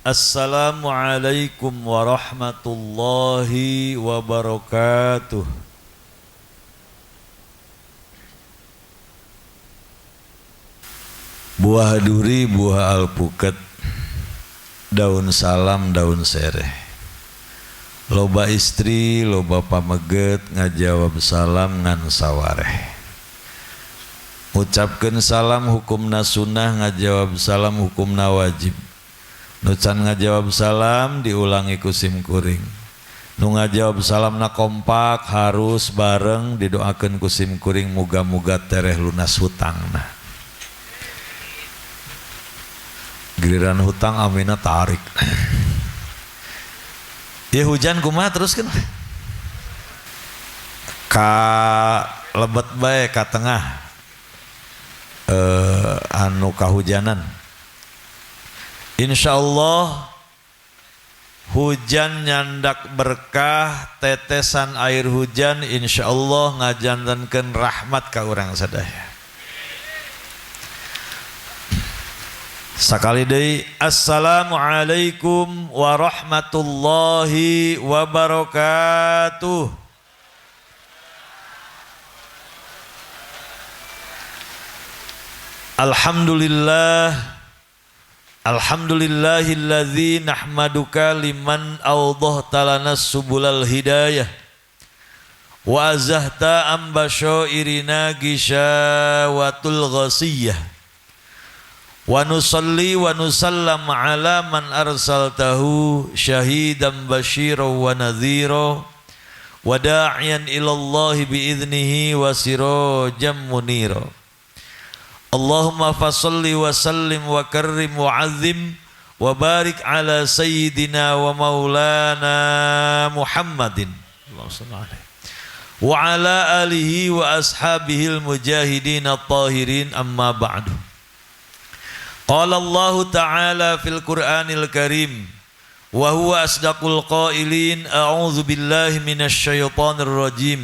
Assalamualaikum warahmatullahi wabarakatuh. Buah duri, buah alpukat, daun salam, daun sereh. Loba istri, loba pameget, ngajawab salam ngan sawareh. Ucapkeun salam hukumna sunnah, ngajawab salam hukumna wajib. Nu can ngajawab salam diulangi ku sim kuring. Nu ngajawab salamna kompak harus bareng didoakeun ku sim kuring muga-muga tereh lunas hutangna. Giliran hutang amina tarik. Ya hujan kumaha terus kan? Ka lebet bae ka tengah anu kahujanan. Insyaallah hujan nyandak berkah, tetesan air hujan insyaallah ngajantenkeun rahmat ka urang sadaya. Sakali deui, assalamualaikum warahmatullahi wabarakatuh. Alhamdulillah. Alhamdulillahilladzi nahmaduka liman awdahta lana subulal hidayah wa azahta am basyairina gisyawatul ghasiyah wa nusalli wa nusallam ala man arsaltahu syahidan basyira wa nadhira wa da'iyan ilallahi biiznihi wa sirajan munira. Allahumma fasalli wa sallim wa karrim wa azim wa barik ala sayyidina wa maulana Muhammadin wa ala alihi wa ashabihil mujahidin at-tahirin, amma ba'du. Qala Allah ta'ala fil Qur'anil Karim wa huwa asdaqul qailin, a'udzu billahi minasy syaithanir rajim.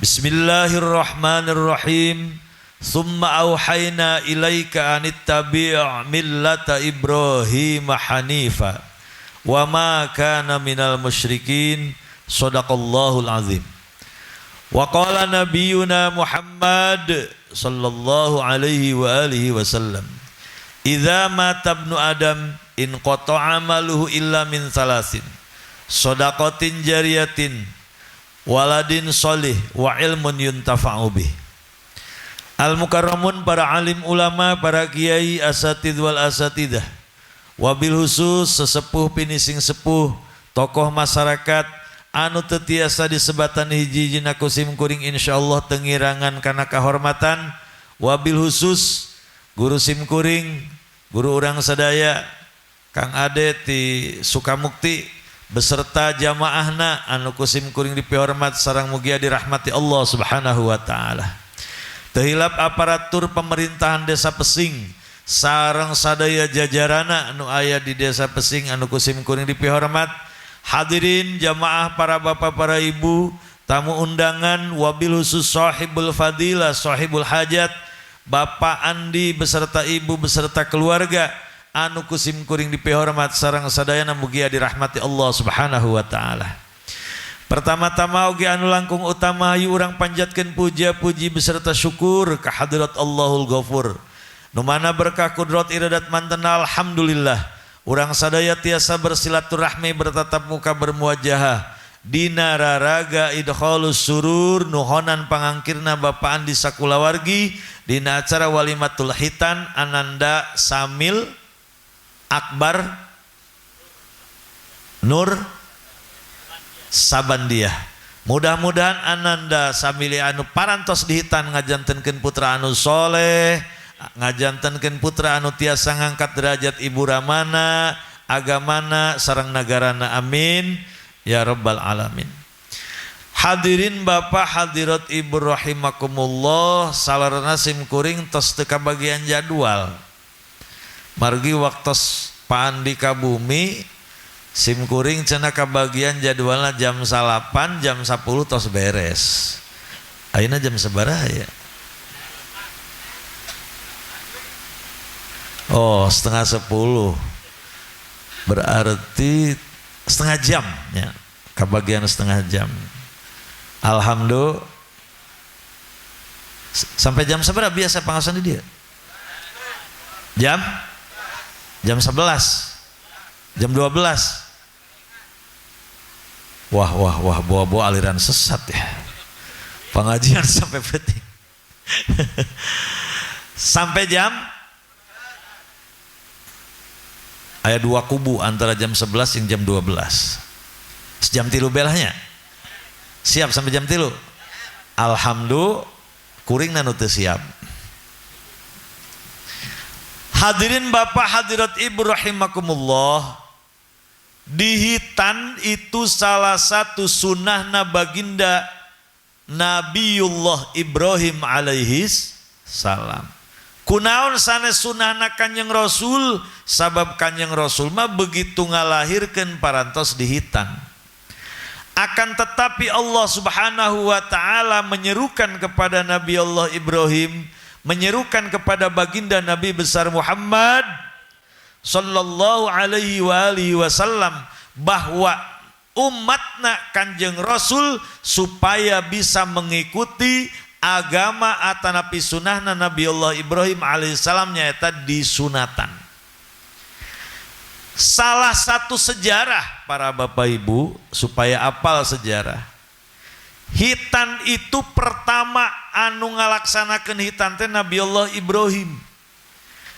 Bismillahirrahmanirrahim. Summa auhayna ilaika anittabi' millata Ibrahim hanifa wa ma kana minal musyrikin. Shadaqallahul azim. Wa qala nabiyuna Muhammad sallallahu alaihi wa alihi wasallam, idza mata ibnu adam in qata'a amaluhu illa min salasin, shadaqatin jariyatin, waladin sholih, wa ilmun yuntafa'u bih. Al-mukarramun, para alim ulama, para kiai, asatid wal asatidah, wabil khusus sesepuh pinising sepuh, tokoh masyarakat anu teu tiasa disebatan hiji-hijina ku sim kuring insyaallah tengirangan kana kahormatan, wabil khusus guru sim kuring, guru urang sadaya Kang Ade ti Sukamukti beserta jamaahna anu ku sim kuring dipihormat sareng mugia dirahmati Allah Subhanahu wa taala. Tehilap aparatur pemerintahan Desa Pesing sareng sadaya jajarana anu aya di Desa Pesing anu ku sim kuring dipihormat, hadirin jamaah para bapak para ibu, tamu undangan, wabil khusus sahibul fadilah, sahibul hajat, Bapak Andi beserta ibu beserta keluarga anu ku sim kuring dipihormat sareng sadayana mugia dirahmati Allah Subhanahu wa taala. Pertama-tama oge anu langkung utama hayu urang panjatkeun puja-puji beserta syukur ka hadirat Allahul Ghafur. Nu mana berkah kudrat iradat mantena alhamdulillah urang sadaya tiasa bersilaturahmi, bertatap muka, bermuajahah dina raraga idkhalus surur nuhonan pangangkirna Bapak Andi sakulawargi dina acara walimatul hitan Ananda Samil Akbar Nur Sabandiah. Mudah-mudahan Ananda Samili anu parantos dihitan ngajantenkeun putra anu soleh, ngajantenkeun putra anu tiasa ngangkat derajat ibu ramana, agamana, sareng nagarana, amin ya rabbal alamin. Hadirin bapak hadirat ibu rahimakumullah, salarana sim kuring tos teu kabagian jadwal. Margi waktos Pak Andi ka bumi sim kuring cenah kabagian jadwalna jam 9, jam 10 tos beres. Ayeuna jam sabaraha ya? Oh, 9:30. Berarti setengah jam ya. Kebagian setengah jam. Alhamdulillah. Sampai jam seberapa biasa pengawasan di dia? Jam? Jam 11. Jam 12. Wah wah wah, bawa-bawa aliran sesat ya. Pengajian sampai peuting. Sampai jam aya dua kubu antara jam 11 dan jam 12. Sejam 3 belahnya. Siap sampai jam 3. Alhamdulillah kuring nu teu siap. Hadirin bapak hadirat ibu rahimakumullah. Dihitan itu salah satu sunnahna baginda Nabiullah Ibrahim alaihis salam. Kunaon sanes sunnahna Kanjeng Rasul? Sabab Kanjeng Rasul mah begitu ngalahirkeun parantos dihitan. Akan tetapi Allah Subhanahu wa taala menyerukan kepada Nabi Allah Ibrahim, menyerukan kepada baginda Nabi besar Muhammad sallallahu alaihi wa alihi wasallam bahwa umatna Kanjeng Rasul supaya bisa mengikuti agama atanapi sunahna Nabi Allah Ibrahim alaihissalam nyaeta disunatan. Salah satu sejarah para bapak ibu supaya apal sejarah. Hitan itu pertama anu ngalaksanakeun hitan teh Nabi Allah Ibrahim.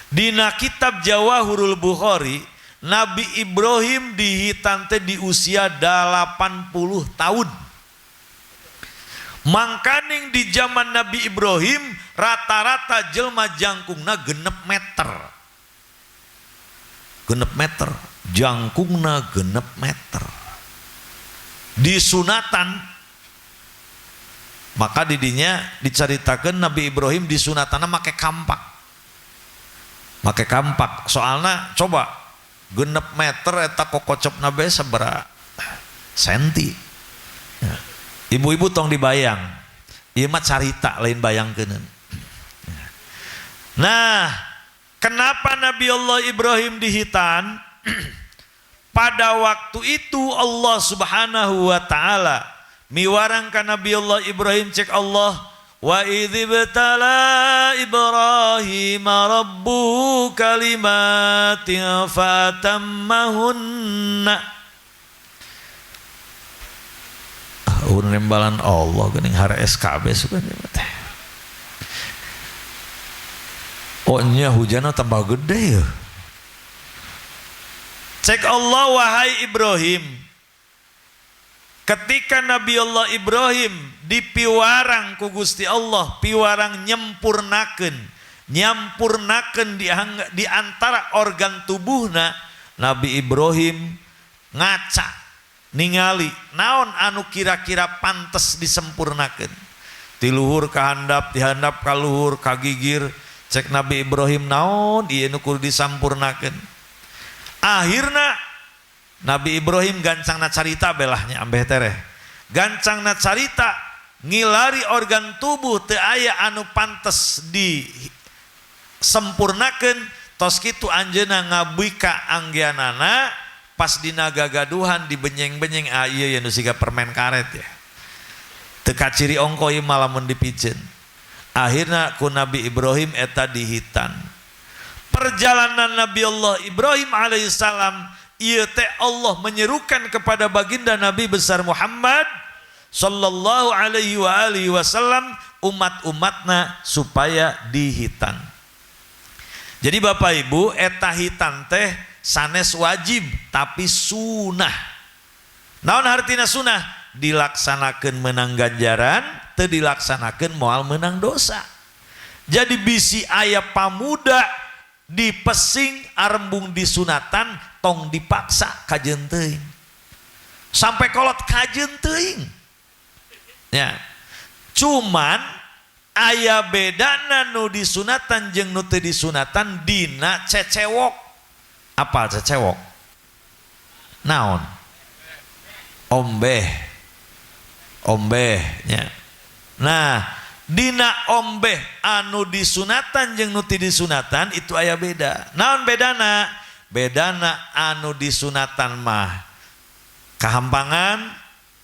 Dina kitab Jawahirul Bukhari, Nabi Ibrahim dihitan teh di usia 80 tahun. Mangkaning di zaman Nabi Ibrahim rata-rata jelma jangkungna 6 meter. 6 meter, jangkungna 6 meter. Disunatan, maka didinya diceritakan Nabi Ibrahim disunatana make kampak. Make kampak, soalna coba 6 meter eta kokocopna bae sabaraha senti. Ya. Ibu-ibu tong dibayang, ieu mah carita lain bayangkeuneun. Nah, kenapa Nabi Allah Ibrahim dihitan? Pada waktu itu Allah Subhanahu wa taala miwarang ka Nabi Allah Ibrahim, cek Allah, wa idzibtala Ibrahim rabbuhu kalimatin fatammahunna. Nembalan Allah geuning har SKB suka teh. Oh nya hujanna tambah gede ya. Cek Allah, wahai Ibrahim, ketika Nabi Allah Ibrahim dipiwarang ku Gusti Allah, piwarang nyempurnakeun, nyampurnakeun di antara organ tubuhna, Nabi Ibrahim ngaca ningali naon anu kira-kira pantes disempurnakeun. Ti luhur ka handap, ti handap ka luhur, ka gigir, cek Nabi Ibrahim naon ieu nu kudu disampurnakeun. Akhirna Nabi Ibrahim gancangna carita belahnya ambeh tereh. Gancangna carita ngilari organ tubuh teu aya anu pantes disempurnakeun, tos kitu anjeunna ngabika anggeanana pas dina gagaduhan dibenyeng-benyeng, ah ieu nu siga permen karet ya. Teu kaciri ongko ieu mah lamun dipiceun. Akhirna ku Nabi Ibrahim eta dihitan. Perjalanan Nabi Allah Ibrahim alaihissalam ieu teh Allah menyerukan kepada baginda Nabi besar Muhammad sallallahu alaihi wa alihi wasallam umat-umatna supaya dihitan. Jadi Bapak Ibu, eta hitan teh sanes wajib tapi sunah. Naon hartina sunah? Dilaksanakeun menang ganjaran, teu dilaksanakeun moal menang dosa. Jadi bisi aya pamuda dipesing arembung disunatan, tong dipaksa kajeun teuing. Sampai kolot kajeun teuing. Ya. Cuman aya bedana nu disunatan jeung nu teu disunatan dina cecewok. Apa cecewok? Naon? Ombeh. Ombeh nya. Nah, dina ombeh anu disunatan jeung nu teu disunatan itu aya beda. Naon bedana? Bedana anu disunatan mah kahampangan,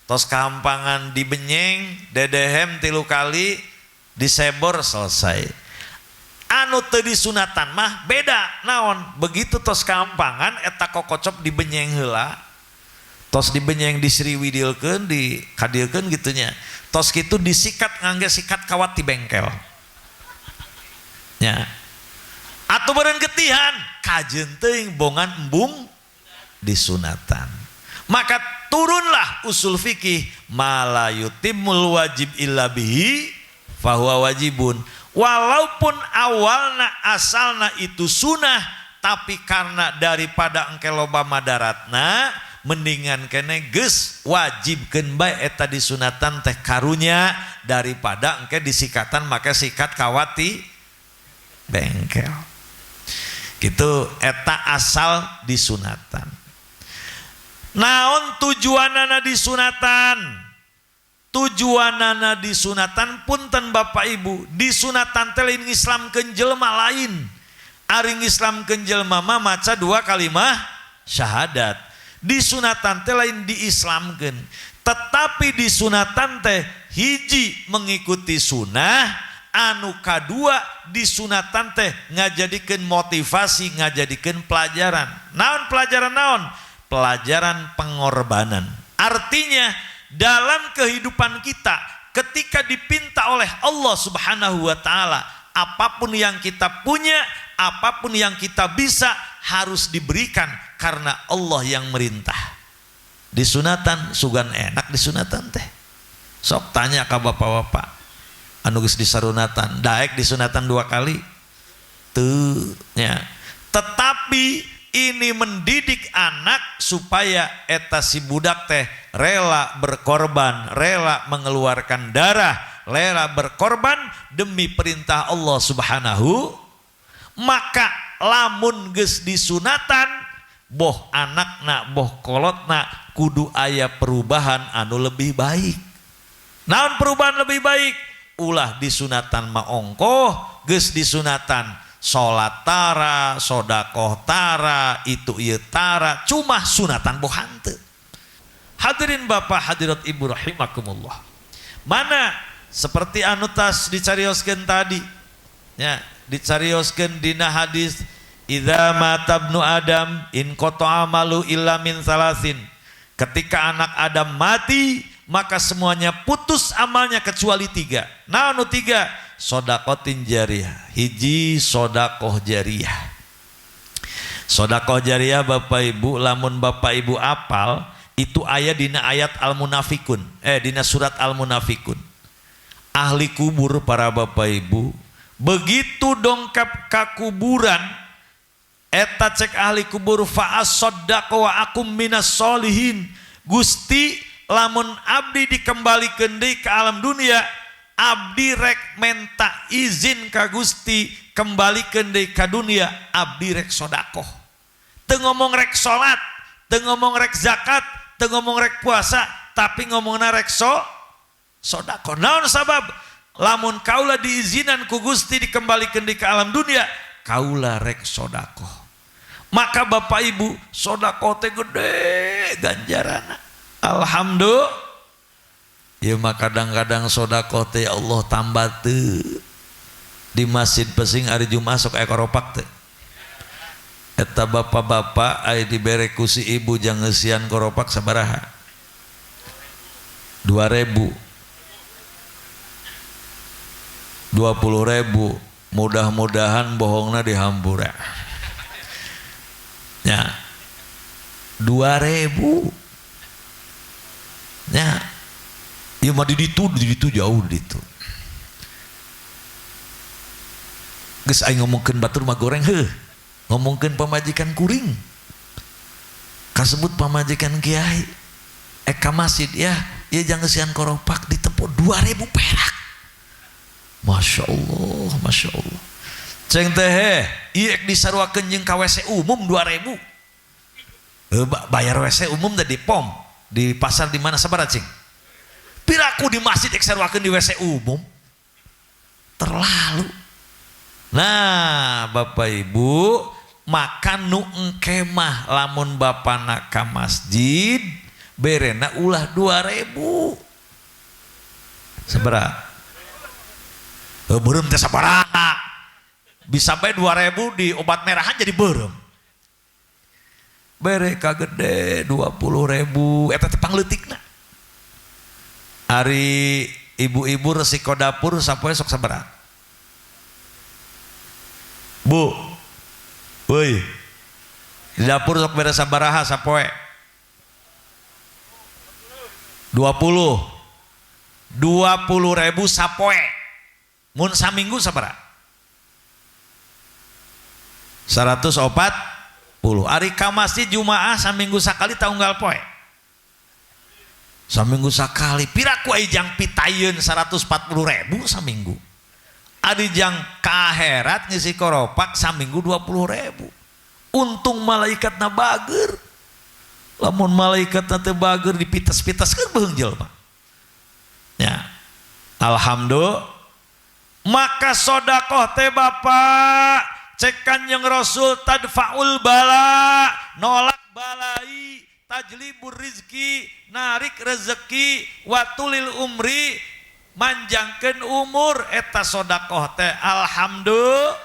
tos kahampangan dibenyeng, dedehem 3 kali, disebor selesai. Anu teu disunatan mah beda naon, begitu tos kahampangan eta kokocop dibenyeng heula, tos dibenyeng disriwidilkeun, dikadilkeun gitunya, tos kitu disikat ngangge sikat kawat di bengkel nya. Atuh beureun getihan kajeun teuing bongan embung disunatan. Maka turunlah usul fikih ma la yutimul wajib illa bihi fahuwa wajibun. Walaupun awalna asalna itu sunah, tapi karena daripada engke loba madaratna, mendingan kene geus wajibkeun bae eta disunatan teh karunya daripada engke disikatan make sikat kawati bengkel. Gitu eta asal disunatan. Naon tujuanana disunatan? Tujuanana disunatan punten Bapak Ibu, disunatan teh lain ngislamkeun jelema lain. Ari ngislamkeun jelema mah maca 2 kalimah syahadat. Disunatan teh lain diislamkeun, tetapi disunatan teh hiji mengikuti sunnah, anu kadua disunatan teh ngajadikeun motivasi, ngajadikeun pelajaran. Naon pelajaran naon? Pelajaran pengorbanan. Artinya dalam kehidupan kita ketika dipinta oleh Allah Subhanahu wa taala, apapun yang kita punya, apapun yang kita bisa harus diberikan karena Allah yang merintah. Disunatan sugan enak disunatan teh. Sok tanya ka bapak-bapak anu geus disarunatan, daek disunatan 2 kali teu nya. Tetapi ini mendidik anak supaya eta si budak teh rela berkorban, rela mengeluarkan darah, rela berkorban demi perintah Allah Subhanahu. Maka lamun geus disunatan, boh anakna boh kolotna kudu aya perubahan anu lebih baik. Naon perubahan lebih baik? Ulah disunatan mah ongkoh, geus disunatan salat tara, sodakoh tara, itu ieu tara, cuma sunatan boh hanteu. Hadirin bapak, hadirat ibu rahimakumullah. Mana seperti anu tas dicarioskeun tadi, ya, dicarioskeun dina hadis idza mata ibnu adam in qata amalu illa min salasin. Ketika anak Adam mati, maka semuanya putus amalnya kecuali 3. Nah, anu 3, sodakotin jariyah. Hiji sodakoh jariyah. Sodakoh jariyah Bapak Ibu, lamun Bapak Ibu apal, itu ayat dina ayat Al-Munafikun. Dina surat Al-Munafikun. Ahli kubur para Bapak Ibu, begitu dongkap ka kuburan, eta cek ahli kubur fa'asaddaqa wa akum minas solihin. Gusti, lamun abdi dikembalikeun deui ke alam dunia, abdi rek menta izin ka Gusti kembalikeun deui ka dunia, abdi rek sodakoh. Teu ngomong rek salat, teu ngomong rek zakat, teu ngomong rek puasa, tapi ngomongna rek sodakoh. Naon sabab? Lamun kaula diizinan ku Gusti dikembalikeun deui ka alam dunia, kaula rek sodakoh. Maka Bapak Ibu, sodakoh teh gede ganjaranna. Alhamdulillah. Ya mah kadang-kadang sodakoh teh ya Allah tambah teu. Di masjid pesing ari Jumat sok aya koropak teh. Eta bapak-bapak aya dibere ku si ibu jang ngeusian koropak sabaraha? 2.000. 20.000. Mudah-mudahan bohongna dihampura. Ya. 2.000. Ya. Ieu mah di ditu, di ditu jauh di ditu. Geus aing ngomongkeun batur mah goreng heuh. Ngomongkeun pamajikan kuring. Kasebut pamajikan kiai. Ka masjid ya, ieu jang ngeusian koropak ditepuk 2.000 perak. Masya Allah, Masya Allah. Ceng teh, ieu ek disaruakeun jeung ka WC umum 2.000. Bayar WC umum teh di pom, di pasar di mana sabaraha cing? Piraku di masjid ek saruakeun di WC umum. Terlalu. Nah, Bapak Ibu, Maka nu engke mah lamun bapana ka masjid berena ulah 2000. Sabaraha? Heuh beureum teh sabaraha? Bisa bae 2000 di obat merahan jadi beureum. Bere ka gede 20.000 eta teh pangleutikna. Ari ibu-ibu resiko dapur sapoe sok sabaraha? Bu. Woi. Di dapur sok bere sabaraha sapoe? 20. 20.000 sapoe. Mun saminggu sabaraha? 140. Ari ka masjid Jumaah saminggu sakali taunggal poe. Saminggu sakali piraku ai jang pitayeun 140.000 saminggu. Ari jang ka akhirat ngisi koropak saminggu 20.000. Untung malaikatna bager. Lamun malaikatna teu bager dipites-piteskeun beuheung jelema. Ya. Alhamdulillah. Maka sodakoh teh bapak cek Kanjeng Rasul tadfaul bala, nolak balai, tajlibur rizki, narik rezeki, watulil umri, manjangkeun umur, eta sodakoh teh alhamdulillah.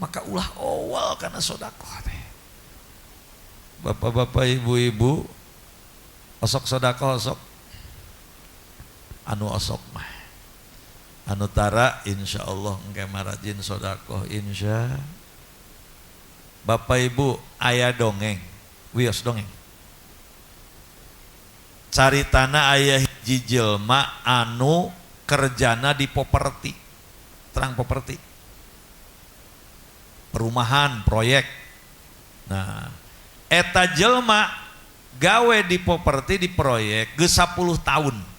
Maka ulah awal karena sodakoh teh. Bapak-bapak, ibu-ibu, osok sodakoh osok, anu osok mah. Anu tara insyaallah engke marajin sodakoh insya. Bapak ibu aya dongeng, wios dongeng. Caritana aya hiji jelma anu kerjana di properti, terang properti, perumahan, proyek. Nah, eta jelma gawe di properti di proyek geus 10 tahun.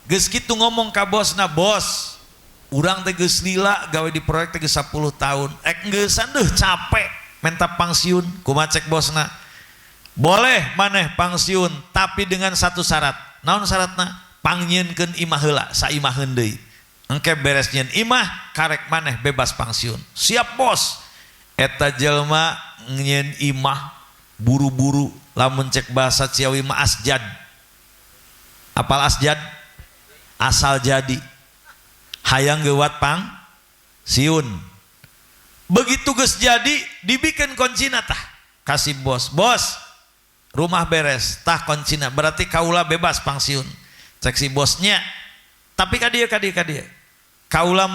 Geus kitu ngomong ka bosna, bos, urang teh geus lila gawe di proyek teh geus 10 tahun. Ek geusan deuh capek minta pangsiun. Kumaha cek bosna? Boleh maneh pangsiun tapi dengan satu syarat. Naon syaratna? Pangnyieunkeun imah heula, saimaheun deui. Engke beres nyieun imah, karek maneh bebas pangsiun. Siap bos. Eta jelma nyieun imah buru-buru, lamun cek bahasa Ciawi mah asjad. Apal asjad? Asal jadi. Hayang gewat pang siun. Begitu geus jadi dibikin kuncina tah kasih bos. Bos, rumah beres tah kuncina, berarti kaula bebas pangsiun. Cek si bosnya. Tapi ka dieu ka dieu ka dieu. Kaula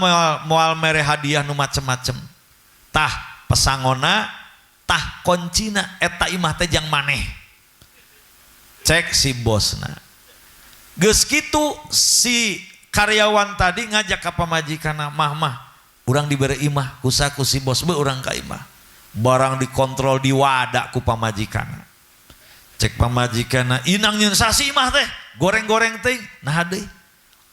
moal mere hadiah nu macem-macem. Tah pesangona, tah kuncina eta imah teh jang maneh. Cek si bosna. Geus kitu si karyawan tadi ngajak ka pamajikanna, mah mah urang dibere imah kusa ku si bos, be urang ka imah. Barang dikontrol diwada ku pamajikanna. Cek pamajikanna, inang nyeun sasi imah teh, goreng-goreng teh, nah deui.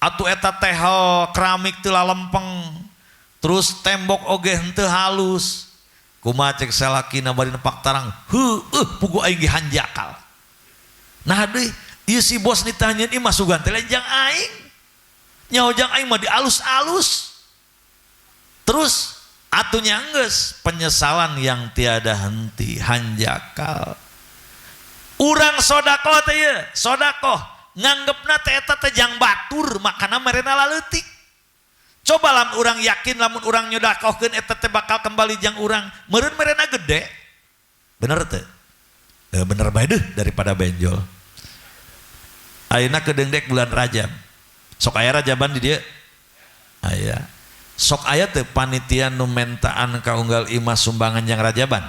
Atuh eta tehel keramik teu lalempeng. Terus tembok oge henteu halus. Kumaha cek salakina bari nepak tarang, heueuh puguh aing ge hanjakal. Nah deui, ieu si bos ditanyain imah sugan teh lain jang aing. Nyaho jang aing mah dialus-alus. Terus atuh nya geus penyesalan yang tiada henti, hanjakal. Urang sodakoh teh ieu, sodakoh nganggepna teh eta teh jang batur makana merena laleutik. Coba lamun urang yakin lamun urang nyodakohkeun eta teh bakal kembali jang urang, meureun merena gede. Bener teh? Bener bae deuh daripada benjol. Ayeuna kedeung dek bulan Rajab. Sok aya Rajaban di dieu? Aya. Sok aya teh panitia nu mentaan ka unggal imah sumbangan jang Rajaban?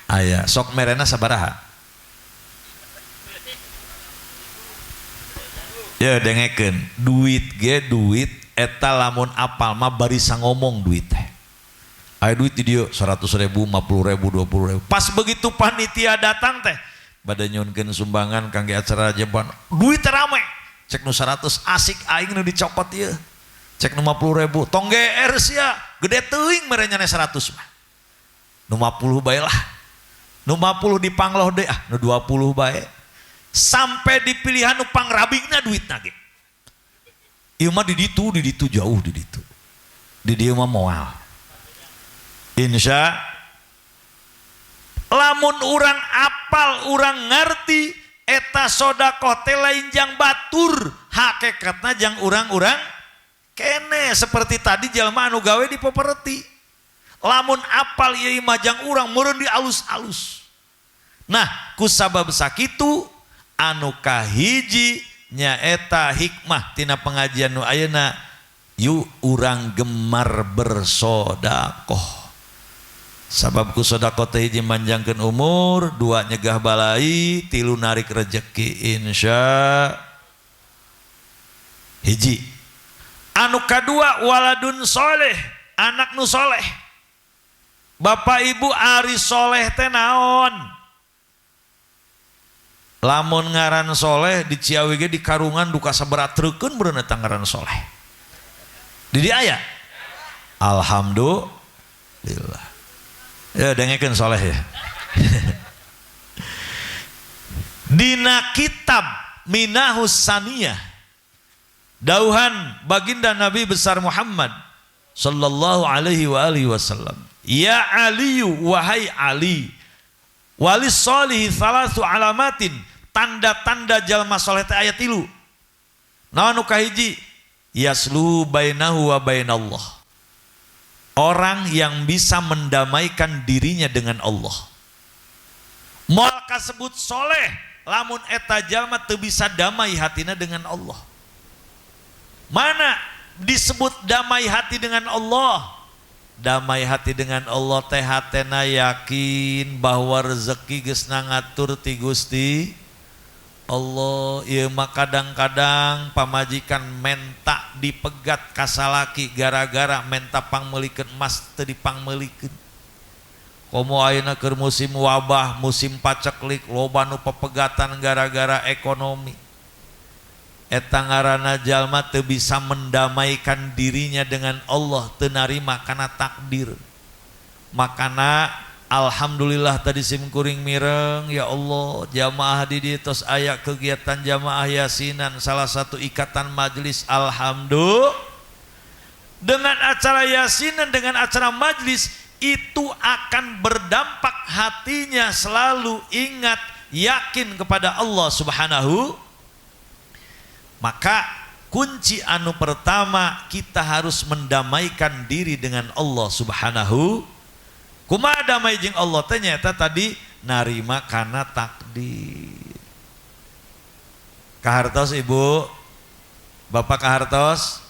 Aya. Sok merena sabaraha? Ya dengekeun, duit ge duit eta lamun apal mah barisa ngomong duit teh. Aya duit di dieu 100.000, 50.000, 20.000. Pas begitu panitia datang teh bade nyunkeun sumbangan kangge acara Rajaban, duit teh rame. Cek nu 100 asik aing nu dicokot ieu. Cek nu 50.000, tong GR sia, gede teuing mere nyane 100 mah. Nu 50 bae lah. Nu 50 dipangloh deui, ah nu 20 bae. Sampai di pilihan nu pangrabingna duitna ge. Ieu mah di ditu jauh di ditu. Di dieu mah moal. Insya lamun urang apal, urang ngerti eta sodakoh teh lain jang batur, hakikatna jang urang-urang kene seperti tadi jalma anu gawe di peperti. Lamun apal ieu mah jang urang meureun di alus-alus. Nah, kusabab sakitu anu kahiji nyaeta hikmah tina pengajian nu ayeuna, yuk urang gemar bersodakoh. Sabab ku sodakoh teh hiji manjangkeun umur, dua nyegah balai, tilu narik rejeki, insya hiji. Anu kadua waladun soleh, anak nu soleh. Bapak Ibu, ari soleh teh naon? Lamun ngaran soleh di Ciawi ge di karungan duka sabaraha treukeun meureun eta ngaran soleh. Di dieu aya? Alhamdulillah. Ya dengekeun soleh ya. Dina kitab Minahus Saniyah dauhan baginda Nabi besar Muhammad sallallahu alaihi wa alihi wasallam, ya Aliyu, wahai Ali, walis solihi thalathu alamatin, tanda-tanda jalma soleh teh aya tilu. Naon nu kahiji? Yaslu bainahu wa bainallah, orang yang bisa mendamaikan dirinya dengan Allah. Moal kasebut soleh lamun eta jalma teu bisa damai hatina dengan Allah. Mana disebut damai hati dengan Allah? Damai hati dengan Allah teh hatena yakin bahwa rezeki geus ngatur ti Gusti Allah. Ieu mah kadang-kadang pamajikan menta dipegat ka salaki gara-gara menta pangmeulikeun emas teu dipangmeulikeun. Komo ayeuna keur musim wabah, musim paceklik, loba nu pepegatan gara-gara ekonomi. Eta ngaranna jalma teu bisa mendamaikan dirinya dengan Allah, teu narima kana takdir. Makana alhamdulillah tadi sim kuring mireng, ya Allah, jamaah di dieu tos aya kegiatan jamaah yasinan, salah satu ikatan majelis. Alhamdulillah, dengan acara yasinan, dengan acara majelis itu akan berdampak hatinya selalu ingat, yakin kepada Allah Subhanahu. Maka kunci anu pertama, kita harus mendamaikan diri dengan Allah Subhanahu. Kumaha damai jeung Allah teh? Nyaeta tadi, narima kana takdir. Kahartos Ibu, Bapak, kahartos?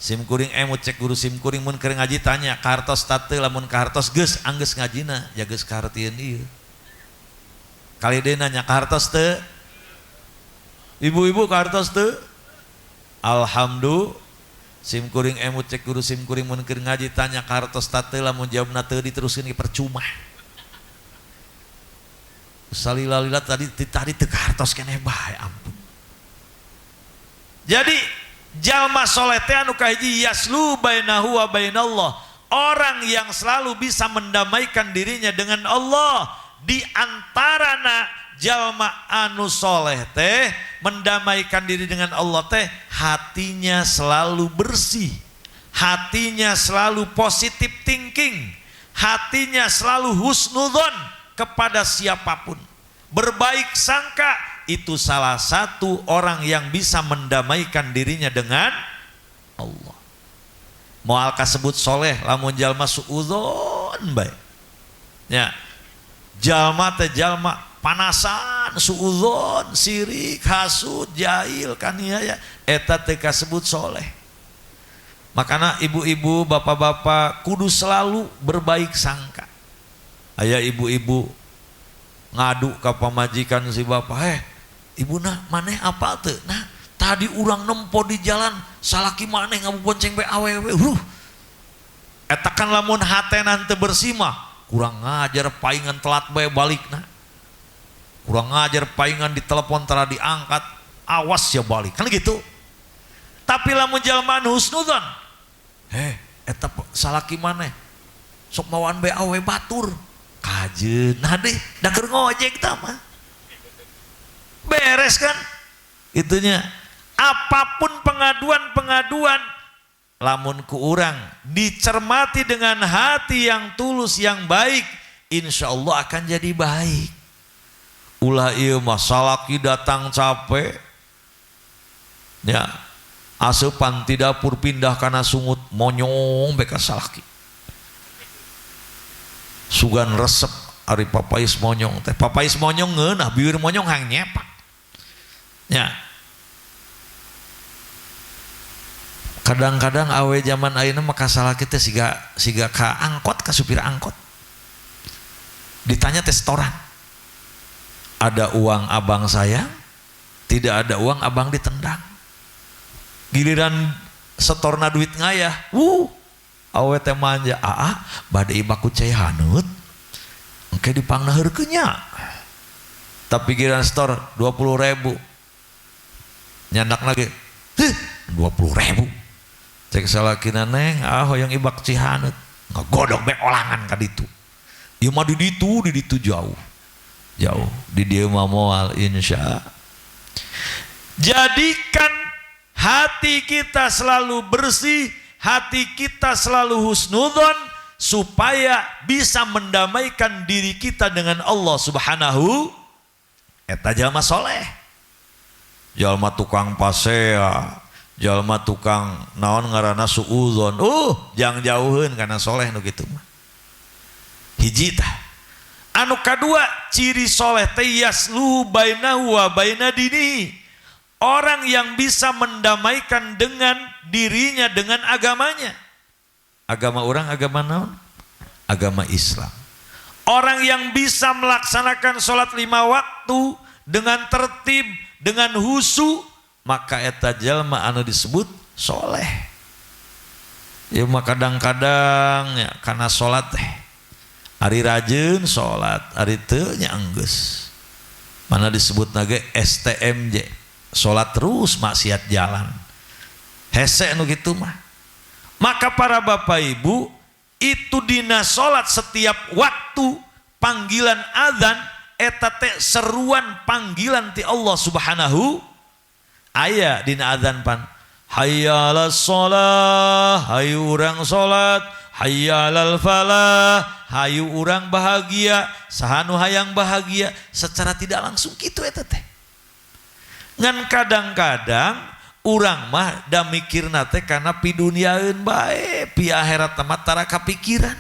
Sim kuring emut cek guru sim kuring, mun keur ngaji tanya kahartos teu. Lamun kahartos, geus anggeus ngajina ya geus kahartieun ieu. Kali deui nanya, kahartos teu? Ibu-ibu, kahartos teu? Alhamdulillah. Sim kuring emut cek guru sim kuring, mun keur ngaji tanya kahartos teu. Lamun jawabna teu, diteruskeun ge percuma. Salila-lila tadi tadi teu kahartos keneh bae, ampun. Jadi jalma soleh teh anu kahiji yaslu bainahu wa bainallah, orang yang selalu bisa mendamaikan dirinya dengan Allah. Di antarana jalma anu soleh teh mendamaikan diri dengan Allah teh hatinya selalu bersih, hatinya selalu positive thinking, hatinya selalu husnudzon kepada siapapun, berbaik sangka. Itu salah satu orang yang bisa mendamaikan dirinya dengan Allah. Moal kasebut soleh lamun jalma suudzon bae ya. Jalma teh jalma panasan, suudzon, sirik, hasud, jahil, kaniaya, eta teh kasebut soleh. Makana ibu-ibu, bapak-bapak kudu selalu berbaik sangka. Aya ibu-ibu ngadu ka pamajikan si bapak, "Eh, ibu, nah maneh apa tuh? Nah, tadi urang nempo di jalan salaki maneh ngabobonceng bae awewe." Eta kan lamun hatena teu bersih mah, "Kurang ngajar, paingan telat bae balikna. Kurang ngajar, paingan ditelepon tara diangkat, awas ya balik." Kan gitu. Tapi lamun jalma anu husnudzon, "Eh, eta salaki maneh sok mawaan bae awewe batur." Kajeun nah deh, da keur ngojek tah mah. Beres kan? Itunya. Apapun pengaduan-pengaduan Lamun ku urang dicermati dengan hati yang tulus yang baik, insya Allah akan jadi baik. Ulah ieu mah salaki datang capek ya, asupan ti dapur pindah kana sungut monyong beka salaki. Sugan resep ari papais monyong teh, papais monyong ngeunah, bibir monyong hang nyepak. Ya. Kadang-kadang awe zaman ayeuna mah kasalaki teh siga ka angkot, ka supir angkot. Ditanya teh setoran. Ada uang abang sayang, tidak ada uang abang ditendang. Giliran setorna duit ngayah, awe teh manja, aa bade ibak ku cai haneut, engke dipangnaheurkeun nya. Tapi giliran setor 20.000, nyandak lagi, heh, 20.000. Cek salakina neng, ah hoyong ibak cihaneut, ngagodok be olangan ka ditu. Ieu mah di ditu, di ditu jauh. Jauh di dieu mah moal insya. Jadikan hati kita selalu bersih, hati kita selalu husnudzon supaya bisa mendamaikan diri kita dengan Allah Subhanahu. Eta jalma soleh, jalma tukang pasea, jalma tukang naon ngaranna suudzon. Jang jauheun kana soleh nu kitu mah. Hiji tah. Anu kadua ciri soleh teh yasluhu bainahu wa baina dinihi. Orang yang bisa mendamaikan dengan dirinya dengan agamanya. Agama orang agama naon? Agama Islam. Orang yang bisa melaksanakan sholat 5 waktu dengan tertib, dengan husu, maka eta jalma anu disebut soleh. Ya mah kadang-kadang ya, karena sholat teh ari rajin sholat, ari teu nya enggeus. Mana disebut nage STMJ, sholat terus maksiat jalan. Hese nu kitu mah. Maka para bapak ibu itu dina sholat setiap waktu panggilan azan eta teh seruan panggilan ti Allah Subhanahu. Aya dina azan pan hayya 'alas shalah, hayu urang salat, hayya 'alal falah, hayu urang bahagia, saha nu hayang bahagia secara tidak langsung kitu eta teh. Ngan kadang-kadang urang mah da mikirna teh kana piduniaeun bae, pi akhirat mah tara kapikiran.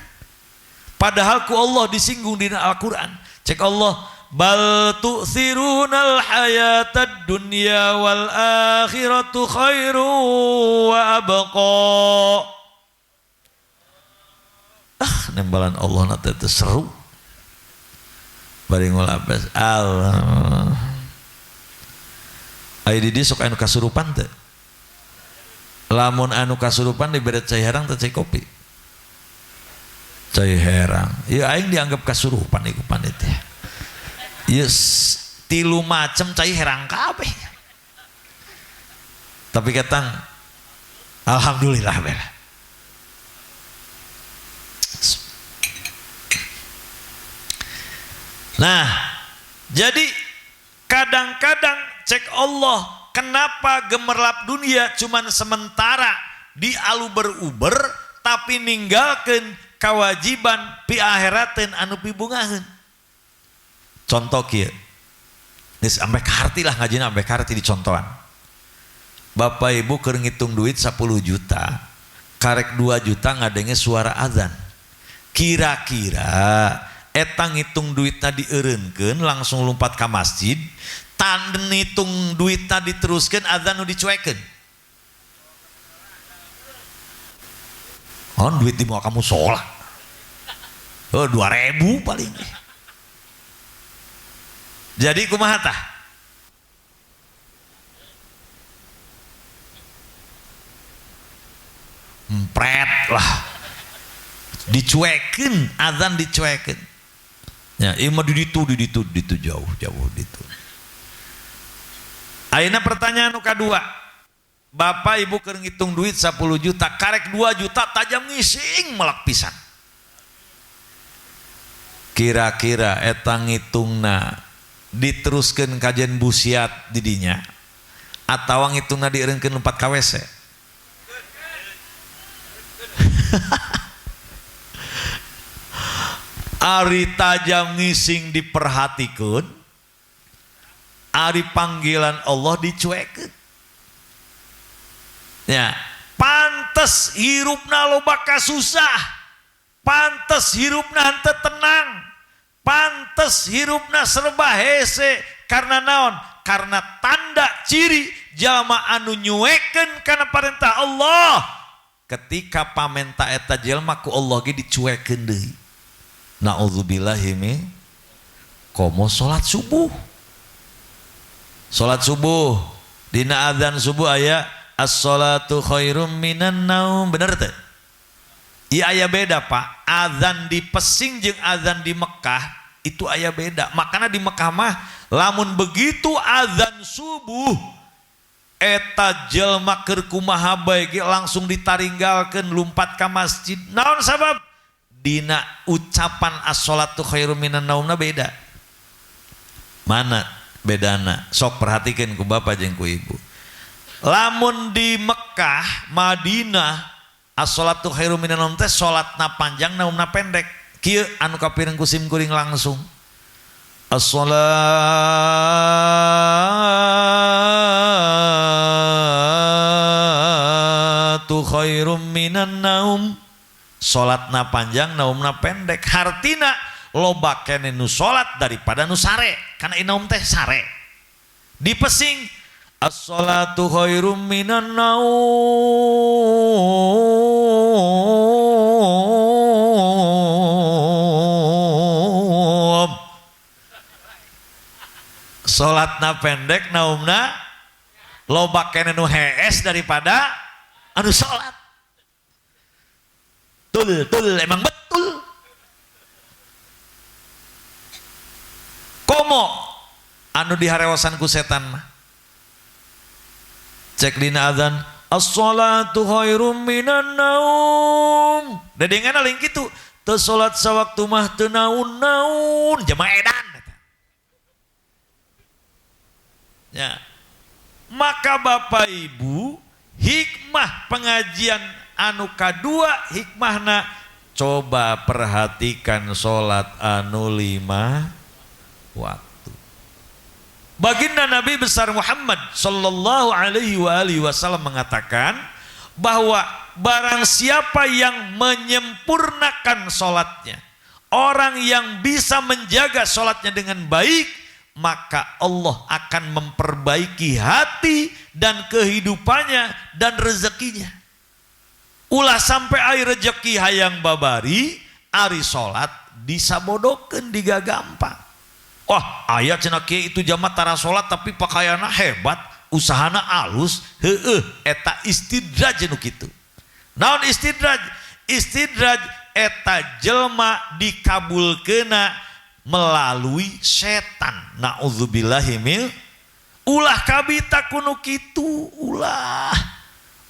Padahal ku Allah disinggung dina Al-Qur'an. Cek Allah, bal tu'thirunal hayatad dunya wal akhiratu khairu wa abqa. Ah, nembalan Allah na teh seru. Bari ngulapes Allah. Aya di dieu sok anu kasurupan teh. Lamun anu kasurupan dibere cai herang teh cai kopi. Cai herang. Ieu aing dianggap kasurupan iku panitia. Ieu 3 macam cai herang kabeh. Tapi ketang alhamdulillah bela. Nah, jadi kadang-kadang cek Allah, kenapa gemerlap dunia cuman sementara di aluber-uber tapi ninggalkeun kewajiban pi akhirateun anu pibungaheun. Contoh kieu. Geus sampai kaharti lah ngajina sampai kaharti dicontohan. Bapak ibu keur ngitung duit 10 juta, karek 2 juta ngadenge suara azan. Kira-kira eta ngitung duitna dieureunkeun langsung lompat ka masjid, tan ngitung duitna diteruskeun azan nu dicuekeun. Oh, duit di mau kamu sholat. Oh, 2.000 paling. Jadi kumaha tah? Empret lah. Dicuekeun, azan dicuekeun. Ya, ieu mah di ditu, di ditu, di ditu jauh, jauh ditu. Ayeuna pertanyaan nu kadua. Bapak ibu keur ngitung duit 10 juta, karek 2 juta tajam ngising melak pisan. Kira-kira eta ngitungna diteruskeun kajen busiat di dinya atawa ngitungna dieureunkeun lompat ka WC. Ari tajam ngising diperhatikeun, ari panggilan Allah dicuekeun. Ya, pantes hirupna loba kasusah, pantes hirupna henteu tenang, pantes hirupna serba hese. Karena naon? Karena tanda ciri jalma anu nyuekeun kana parentah Allah, ketika pamenta eta jelma ku Allah ge dicuekeun deui. Naudzubillahi min komo salat subuh. Salat subuh dina adzan subuh aya as-salatu khairum minan naum, bener teh? Iya aya beda Pak. Azan di Pesing jeung azan di Mekah itu aya beda. Makanya di Mekah mah lamun begitu azan subuh eta jelma keur kumaha bae ge langsung ditaringgalkeun lumpat ka masjid. Naon sabab? Dina ucapan as-salatu khairum minan naumna beda. Mana bedana? Sok perhatikeun ku bapak jeung ku ibu. Lamun di Mekah, Madinah, as-salatu khairum minan naum teh salatna panjang naumna pendek. Kieu anu kapireng ku sim kuring langsung. As-salatu khairum minan naum. Salatna panjang naumna pendek. Hartina loba kene nu salat daripada nu sare. Karena inaum teh sare. Di Pesing as-salatu khairum minan naum. Salatna pendek naumna loba kene nu hees daripada anu salat. Tul tul emang betul. Komo anu diharewasan ku setan mah. Cek dina azan as-salatu khairum minan naum. Dedengana lain kitu. Teu salat sawaktu mah teu naun-naun, jamaah edan eta. Ya. Maka Bapak Ibu, hikmah pengajian anu kadua hikmahna coba perhatikan salat anu 5 waktu. Baginda Nabi besar Muhammad sallallahu alaihi wa alihi wasallam mengatakan bahwa barang siapa yang menyempurnakan sholatnya, orang yang bisa menjaga sholatnya dengan baik, maka Allah akan memperbaiki hati dan kehidupannya dan rezekinya. Ulah sampai air rezeki hayang babari, ari sholat disabodokeun digagampang. Wah, aya cenah kieu itu jama tara salat tapi pakaianna hebat, usahana alus, heueuh eta istidraj nu kitu. Naon istidraj? Istidraj eta jelma dikabulkeuna melalui setan. Nauzubillahi min ulah kabita kuno kitu, ulah.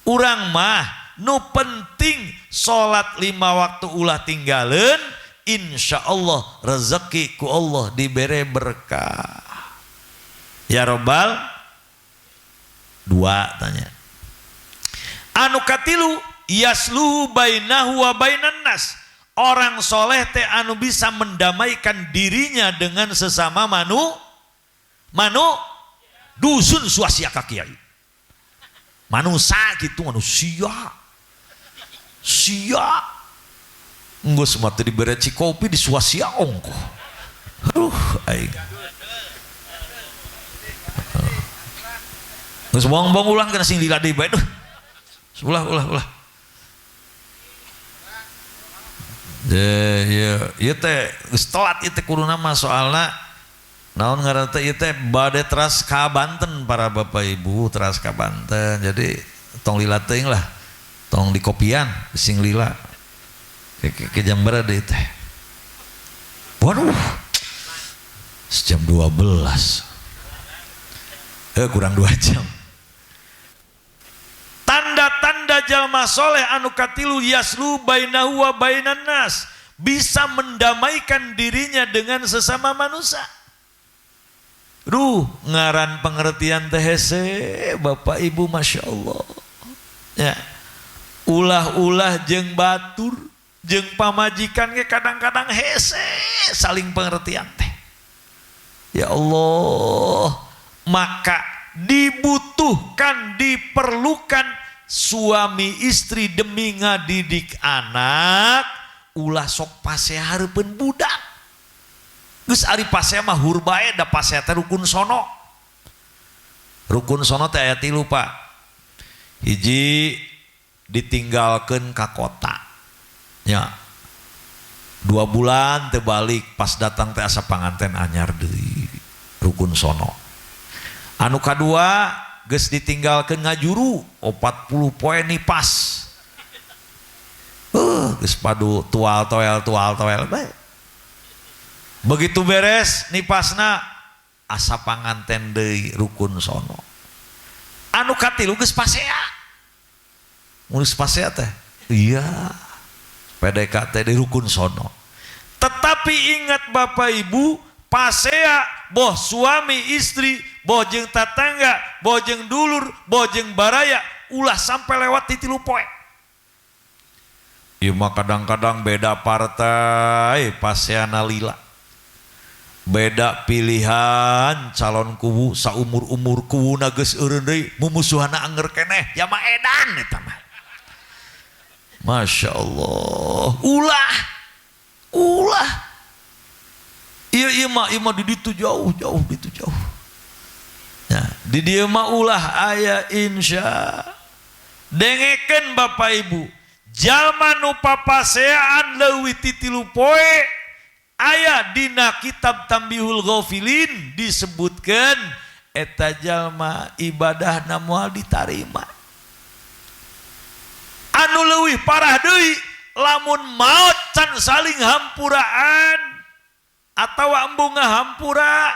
Urang mah nu penting salat 5 waktu ulah tinggaleun. Insya Allah rezeki ku Allah dibere berkah. Ya robbal dua tanya. Anu katilu yasluhu bainahu wa bainan nas. Orang soleh teh anu bisa mendamaikan dirinya dengan sesama manu dusun suasia ka kiai. Manusia gitu manusia. Sia. Enggeus mah teu dibere cikopi di suasia ongkoh. Aduh aing. Geus bongbong ulah kana sing lila deui bae duh. Ulah ulah ulah. Ye ieu teh geus telat ieu teh kuduna mah soalna naon ngaranna teh ieu teh bade teras ka Banten para bapak ibu teras ka Banten. Jadi tong lila teuing lah. Tong dikopian sing lila. Ke jam berapa deh teh? Waduh, sejam 12. Kurang 2 jam. Tanda-tanda jalma soleh anu katilu yaslu bainahu wa bainan nas, bisa mendamaikan dirinya dengan sesama manusia. Duh, ngaran pengertian teh hese, Bapak Ibu, Masya Allah. Ya. Ulah-ulah jeung batur jeung pamajikan ge kadang-kadang hese saling pengertian teh. Ya Allah, maka dibutuhkan, diperlukan suami istri demi ngadidik anak ulah sok pasea hareupeun budak. Geus ari pasea mah hur bae, da pasea teh rukun sono. Rukun sono teh aya 3, Pak. Hiji, ditinggalkeun ka kota. Ya. 2 bulan teu balik, pas datang teh asa panganten anyar deui. Rukun sono. Anu kadua, geus ditinggalkeun ngajuru 40 poe nipas. Geus padu tual toel tual toel bae. Begitu beres nipasna asa panganten deui, rukun sono. Anu katilu geus pasea. Mun geus pasea teh iya PDKT di rukun sono. Tetapi ingat Bapak Ibu, pasea boh suami istri, boh jeung tatangga, boh jeung dulur, boh jeung baraya, ulah sampai lewat di 3 poe. Ieu mah kadang-kadang beda partai paseana lila. Beda pilihan calon kuwu, saumur-umur kuwuna geus eureun deui, mumusuhana anger keneh, ya mah edan eta mah. Masya Allah, ulah, ulah. Iya, iya mah, iya mah di ditu jauh, jauh, ditu jauh. Nah, di dieu mah ulah aya insya. Dengekeun Bapak Ibu, jalma nu papasean leuwih ti 3 poe aya dina kitab Tambihul Ghafilin disebutkeun eta jalma ibadahna moal ditarima. Anu leuwih parah deui lamun maot can saling hampuraan atawa embung ngahampura,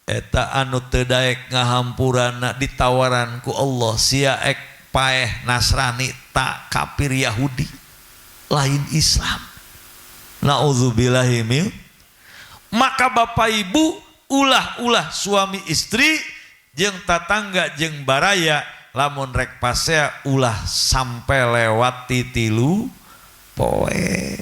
eta anu teu daek ngahampurana ditawaran ku Allah sia ek paeh Nasrani tak kafir Yahudi lain Islam. Nauzubillahi min. Maka Bapak Ibu, ulah-ulah suami istri jeung tatangga jeung baraya lamun rek pasea ulah sampai lewat ti 3 poe.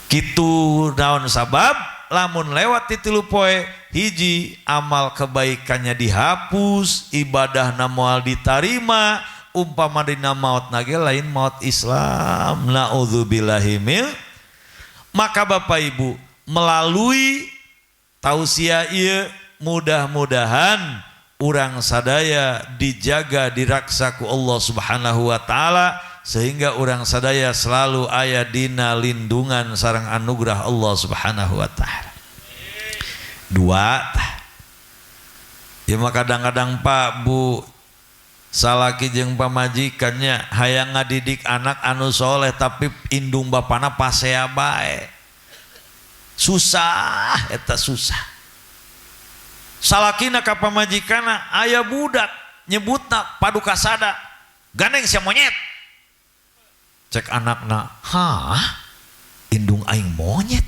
Kitu naon sabab lamun lewat ti 3 poe, hiji amal kebaikannya dihapus, ibadahna moal ditarima, umpama dina maot nage lain maot Islam. Nauzubillahi min. Maka Bapak Ibu, melalui tausiah ieu mudah-mudahan urang sadaya dijaga diraksa ku Allah Subhanahu wa taala sehingga urang sadaya selalu aya dina lindungan sareng anugerah Allah Subhanahu wa taala. 2 tah. Ya mah kadang-kadang Pak Bu salaki jeung pamajikannya hayang ngadidik anak anu soleh tapi indung bapana pasea bae. Susah eta susah. Salakina ka pamajikanna aya budak nyebutna paduka sada gandeng sia monyet. Cek anakna, hah? Indung aing monyet.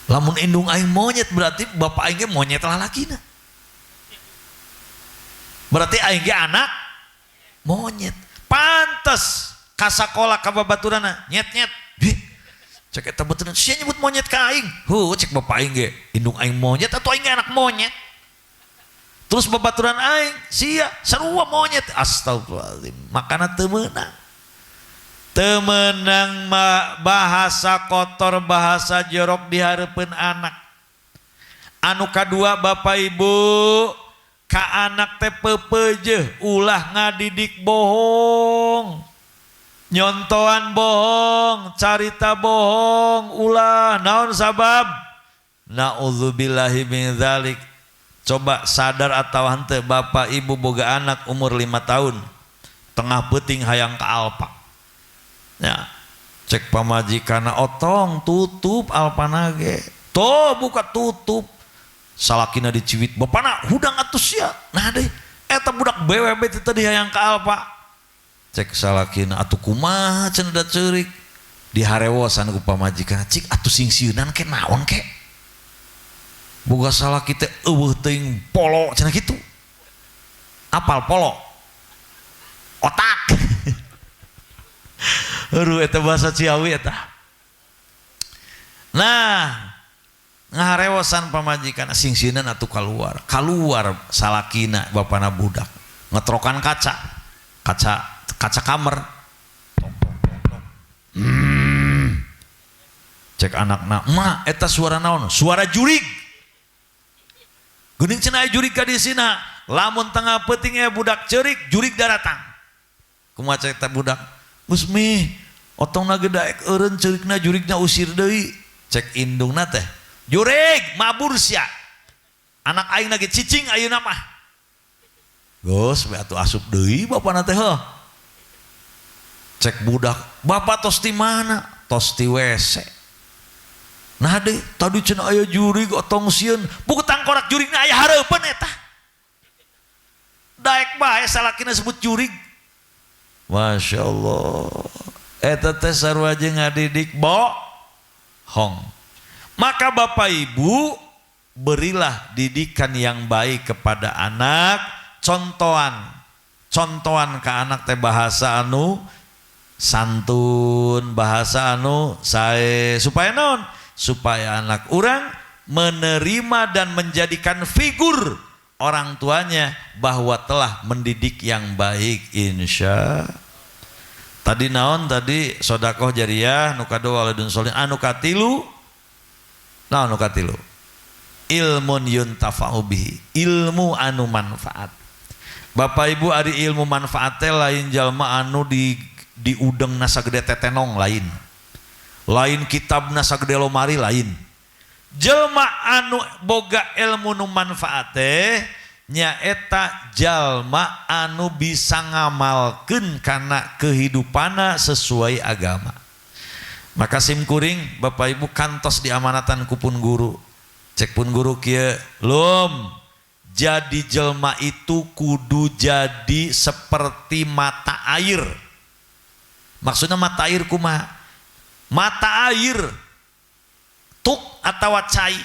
Lamun indung aing monyet berarti bapak aing ge monyet lalakina. Berarti aing ge anak monyet. Pantes ka sakola ka babaturana nyet-nyet. Dih, cek eta baturan sia nyebut monyet ka aing. Hu, cek bapak aing ge indung aing monyet atau aing ge anak monyet. Terus babaturan aing sia sarua monyet. Astagfirullahaladzim. Makana teu meunang. Teu meunang bahasa kotor, bahasa jorok di hareupeun anak. Anu kadua Bapak Ibu, ka anak teh peupeujeuh ulah ngadidik bohong. Nyontoan bohong, carita bohong, ulah naon sabab? Nauzubillahi min dzalik. Coba sadar atau henteu Bapak Ibu boga anak umur 5 tahun, tengah peuting hayang ka Alfa. Ya, cek pamajikana otong tutup Alfana ge. Tuh buka tutup. Salakina diciwit, bapana hudang atuh sia. Nah deh, eta budak BWB teh tadi hayang ka Alfa. Cek salakina atuh kumaha cenah da ceurik. Diharewosan ku pamajikan, cik atuh sing sieunan ke naon ke. Boga salaki teh eueuh teuing polo cenah kitu. Apal polo? Otak. Aduh, eta bahasa Ciawi eta. Nah, ngaharewosan pamajikan singsinan atuh kaluar. Kaluar salakina bapana budak. Ngetrokan kaca. Kaca kamar. Tok tok tok tok. Cek anakna, "Ma, eta suara naon?" "Suara jurig." Geuning cenah aya jurig ka disina. Lamun tengah peuting aya budak ceurik, jurig daratang. Kumaha cek eta budak? "Geus mi, otongna ge daek eureun ceurikna, jurigna usir deui." Cek indungna teh, "Jurig, mabur sia. Anak aing lagi cicing ayeuna mah." Geus we atuh asup deui bapana teh heuh. Cek budak, "Bapak tos di mana?" "Tos di WC." "Nah deh, tadi cenah aya jurig otong sieun, buku tangkorak jurigna aya hareupeun eta." Daek bae salakina sebut jurig. Masya Allah. Eta teh sarua jeung ngadidik bohong. Maka Bapak Ibu, berilah didikan yang baik kepada anak, contohan. Contohan ke anak teh bahasa anu santun, bahasa anu sae, supaya naon? Supaya anak orang menerima dan menjadikan figur orang tuanya bahwa telah mendidik yang baik, insya. Tadi naon tadi? Sodakoh jariah, nu kadua waladun soleh, anu katilu naon? Nu katilu ilmun yuntafa'u bihi, ilmu anu manfaat. Bapak Ibu, ari ilmu manfaat teh lain jalma anu di udeng sagede tetenong, lain, lain kitabna sagede lomari, lain. Jelma anu boga ilmu nu manfaat teh nyaeta jalma anu bisa ngamalkeun kana kehidupana sesuai agama. Maka sim kuring, Bapak Ibu, kantos diamanatan ku pun guru. Cek pun guru kieu, "Lum, jadi jelma itu kudu jadi seperti mata air." Maksudnya mata air kumaha? Mata air tuk atau cai.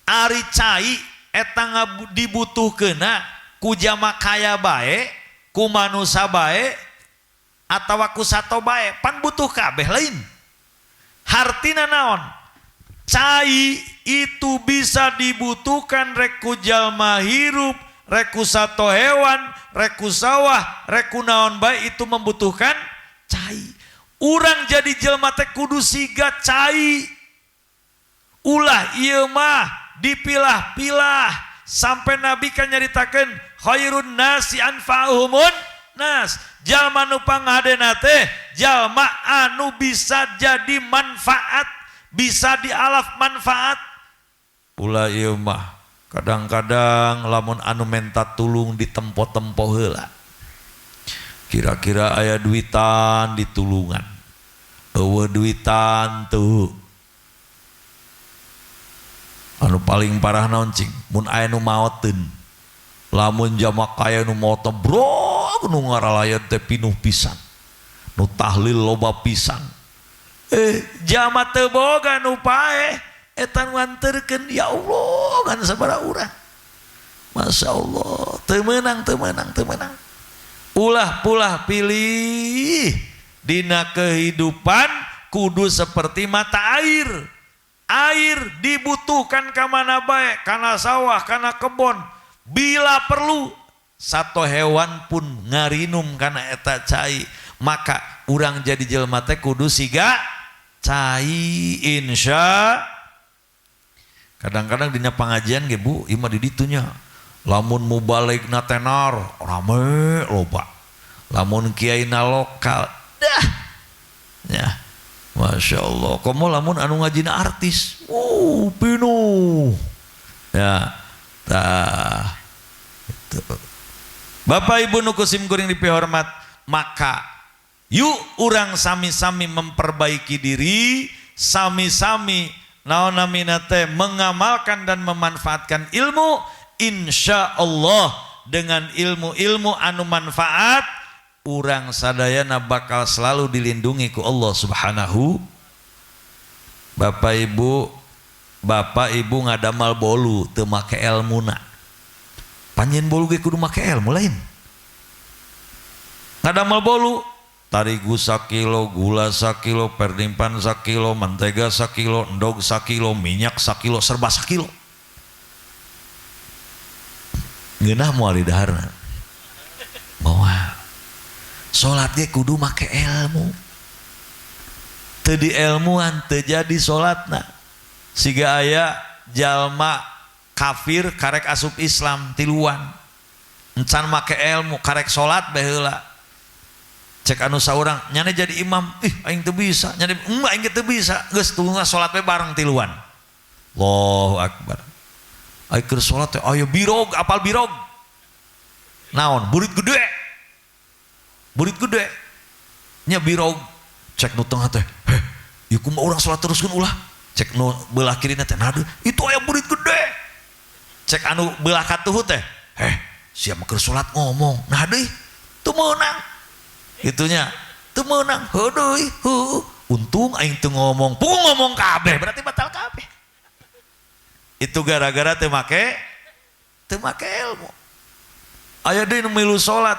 Ari cai eta dibutuhkeuna ku jama kaya bae, ku manusa bae, atawa ku sato bae, pan butuh kabeh, lain? Hartina naon? Cai itu bisa dibutuhkan rek ku jalma hirup, rek ku sato hewan, rek ku sawah, rek ku naon bae itu membutuhkan cai. Urang jadi jelma teh kudu siga cai. Ulah ieu mah dipilah-pilah, sampai Nabi kan nyaritakeun khairun nasi anfa'uhumun nas. Jalma nu panghadena teh jalma anu bisa jadi manfaat, bisa dialaf manfaat. Ulah ieu mah kadang-kadang lamun anu menta tulung ditempo-tempo heula. Kira-kira aya duitan ditulungan. Euweuh duitan tuh. Anu paling parah naon cing? Mun aya nu maoteun. Lamun jama kaya nu maot, bro, nu ngaralayan teh pinuh pisan. Nu tahlil loba pisan. Jama teu boga nu paeh eta nu nganterkeun, ya Allah, kan sabaraha urang. Masya Allah, teu meunang, teu meunang, teu meunang. Ulah pulah pilih dina kehidupan, kudu seperti mata air. Air dibutuhkan ke mana bae, kana sawah, kana kebon. Bila perlu satu hewan pun ngarinum kana eta cai. Maka urang jadi jelma teh kudu siga cai, insya. Kadang-kadang dina pengajian ge, Bu, ieu mah di ditunya. Lamun mubaligna tenar, rame loba. Lamun kiaina lokal, dah. Ya. Masya Allah. Komo lamun anu ngajina artis, pinuh. Ya, tah. Itu. Bapak Ibu nu ku sim kuring dipihormat, maka yuk urang sami-sami memperbaiki diri, sami-sami naon namina teh mengamalkan dan memanfaatkan ilmu. Insya Allah dengan ilmu-ilmu anu manfaat, urang sadayana bakal selalu dilindungi ku Allah Subhanahu. Bapak Ibu, Bapak Ibu ngadamal bolu teu make elmuna. Panjieun bolu ge kudu make ilmu, lain? Ngadamel bolu tarigu sakilo, gula sakilo, perdimpan sakilo, mentega sakilo, endog sakilo, minyak sakilo, serba sakilo. Ngeunah moal di daharna. Moal. Salat ge kudu make ilmu. Teu dielmuan teu jadi salatna. Siga aya jalma kafir karek asup Islam tiluan. Encan make ilmu karek salat bae heula. Cek anu saurang nyane jadi imam, ih aing teu bisa, nyane aing teu bisa, geus tunggu salat we bareng tiluan. Allahu akbar. Aing keur salat teh aya birog, apal birog. Naon? Burit gede. Burit gede. Nya birog. Cek nu tengah teh, heh, ieu kumaha urang salat teruskeun ulah. Cek nu belah kirina teh, nah itu aya burit gede. Cek anu belah katuhu teh, heh, sia mah keur salat ngomong. Nah deui, teu meunang. Itunya teu meunang, heuh deui, heuh. Untung aing teu ngomong, pung ngomong kabeh berarti batal kabeh. Itu gara-gara teu make ilmu. Aya deui nu milu salat.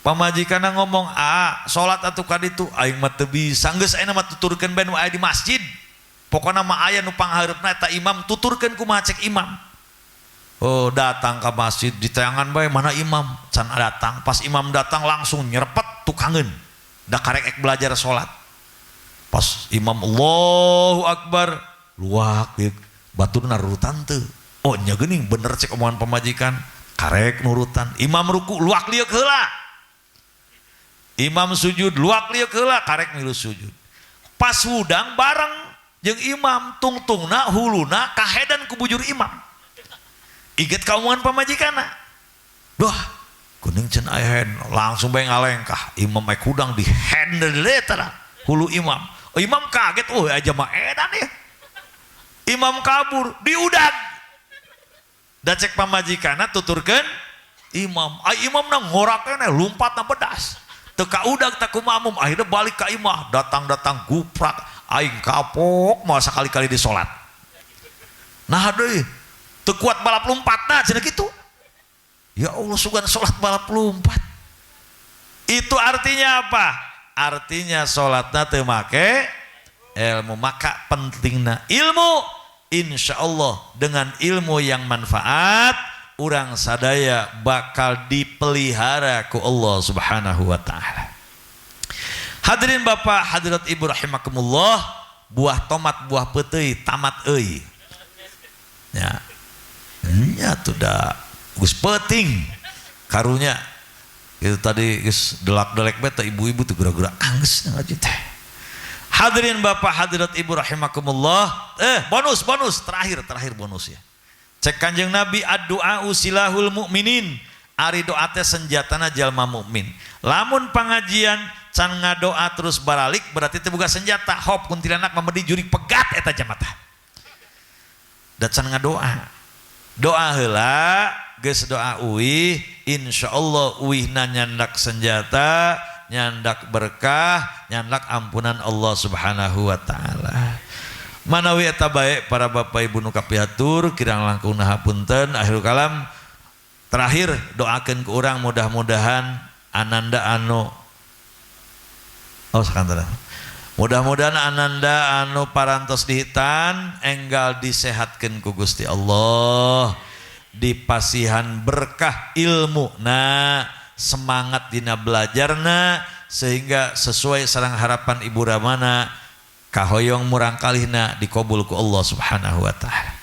Pamajikanna ngomong, "Ah, salat atuh ka ditu, aing mah teu bisa." Geus ayeuna mah tuturkeun bae nu aya di masjid. Pokona mah aya nu panghareupna eta imam, tuturkeun kumaha cek imam. Oh, datang ke masjid ditayangan bae mana imam, can datang. Pas imam datang langsung nyerepet tukangeun. Da karek ek belajar salat. Pas imam Allahu Akbar, luak ieu baturna nurutan teu. Oh nya geuning bener cek omongan pamajikan, karek nurutan. Imam ruku luak lieuk heula. Imam sujud luak lieuk heula, karek milu sujud. Pas hudang bareng jeung imam tungtungna huluna kahedan ku bujur imam. Inget ka omongan pamajikanna. Duh, kuning can aya langsung bae ngalengkah. Imam ek hudang di handle eta hulu imam. Oh, imam kaget, oh aja mah edan ya. Imam kabur, diudag. Da cek pamajikanna tuturkeun imam. Ai imamna ngorak keneh lumpatna bedas. Teu kaudag tak ku makmum, akhirnya balik ka imah, datang-datang guprak aing kapok moal sakali-kali di salat. Nah deui teu kuat balap lompatna cenah kitu. Ya Allah sugan salat balap lompat. Itu artinya apa? Artinya salatna teu make ilmu. Maka pentingna ilmu. Insya Allah dengan ilmu yang manfaat urang sadaya bakal dipelihara ku Allah Subhanahu wa taala. Hadirin bapak, hadirat ibu rahimakumullah, buah tomat, buah peuteuy, tamat euy. Ya. Nya tuh da geus peuting karunya. Itu tadi geus delak-delek bae teh ibu-ibu tuh geura-geura anggeus ngaji teh. Hadirin bapak, hadirat ibu rahimakumullah. Bonus, bonus, terakhir bonus ya. Cek Kanjeng Nabi ad-du'a silahul mukminin. Ari doa teh senjatana jalma mukmin. Lamun pangajian can ngadoa terus baralik berarti teu boga senjata. Hop kuntilanak mamedi jurig pegat eta jamata. Da can ngadoa. Doa heula, geus doa uih, insyaallah uihna nyandak senjata, nyandak berkah, nyandak ampunan Allah Subhanahu wa taala. Manawi eta bae para bapak ibu nu kapihatur kirang langkung hapunten. Akhirul kalam terakhir doakeun ku urang mudah-mudahan ananda anu oh sakantara. Mudah-mudahan ananda anu parantos dihitan enggal disehatkeun ku Gusti Allah, dipasihan berkah ilmu na, semangat dina belajarna sehingga sesuai sareng harapan Ibu Ramana kahoyong murangkalihna dikabul ku Allah Subhanahu wa taala.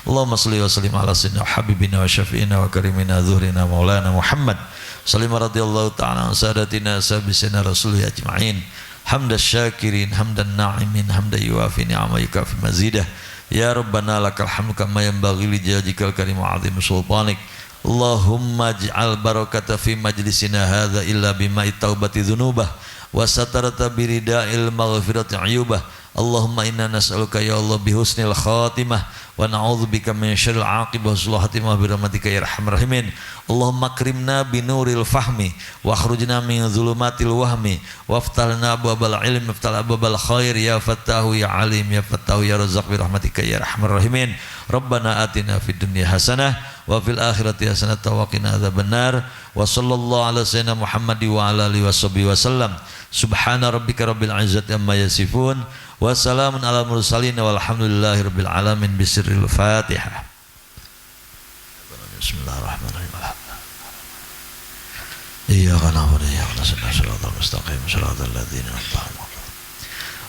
Allahumma shalli wa sallim ala sayyidina habibina wa syafi'ina wa karimina zuhrina maulana Muhammad sallim radhiyallahu ta'ala an sadatina sabisina rasulih ajma'in. Hamdan syakirin hamdan na'imin hamdan yuafi ni'ama yukafi mazidah. Ya Rabbana lakal hamdu kama yanbaghi li jalajikal karim wa 'azimi sultanik. Allahumma ij'al barakata fi majlisina hadza illa bima taubati dzunubah wa satarata birida'il maghfirati 'uyubah Allahumma inna nas'aluka ya Allah bihusnil khatimah wa na'udzubika min syarril aqibah wa khatimah bi rahmatika ya arhamar rahimin. Allahumma akrimna binuril fahmi wa akhrujna min zulumatil wahmi waftah lana abwabal ilmi waftah abwabal khair ya fattahu ya alim ya fattahu ya razzaq bi rahmatika ya arhamar rahimin. Rabbana atina fid dunya hasanah wa fil akhirati hasanah wa qina adzabannar. Wa sallallahu ala sayyidina Muhammad wa ala alihi washabbihi wasallam. Subhana rabbika rabbil izzati amma yasifun wa salamun ala mursalin walhamdulillahi rabbil alamin. Bisirril Fatihah. Bismillahirrahmanirrahim. Iyyaka na'budu wa iyyaka nasta'in shiratal mustaqim shiratal ladzina an'amta 'alaihim.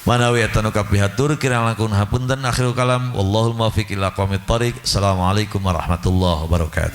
Manawi eta nu kapihatur kirang langkung hapunten, akhirul kalam wallahul muwaffiq ila aqwamit thoriq. Assalamualaikum warahmatullahi wabarakatuh.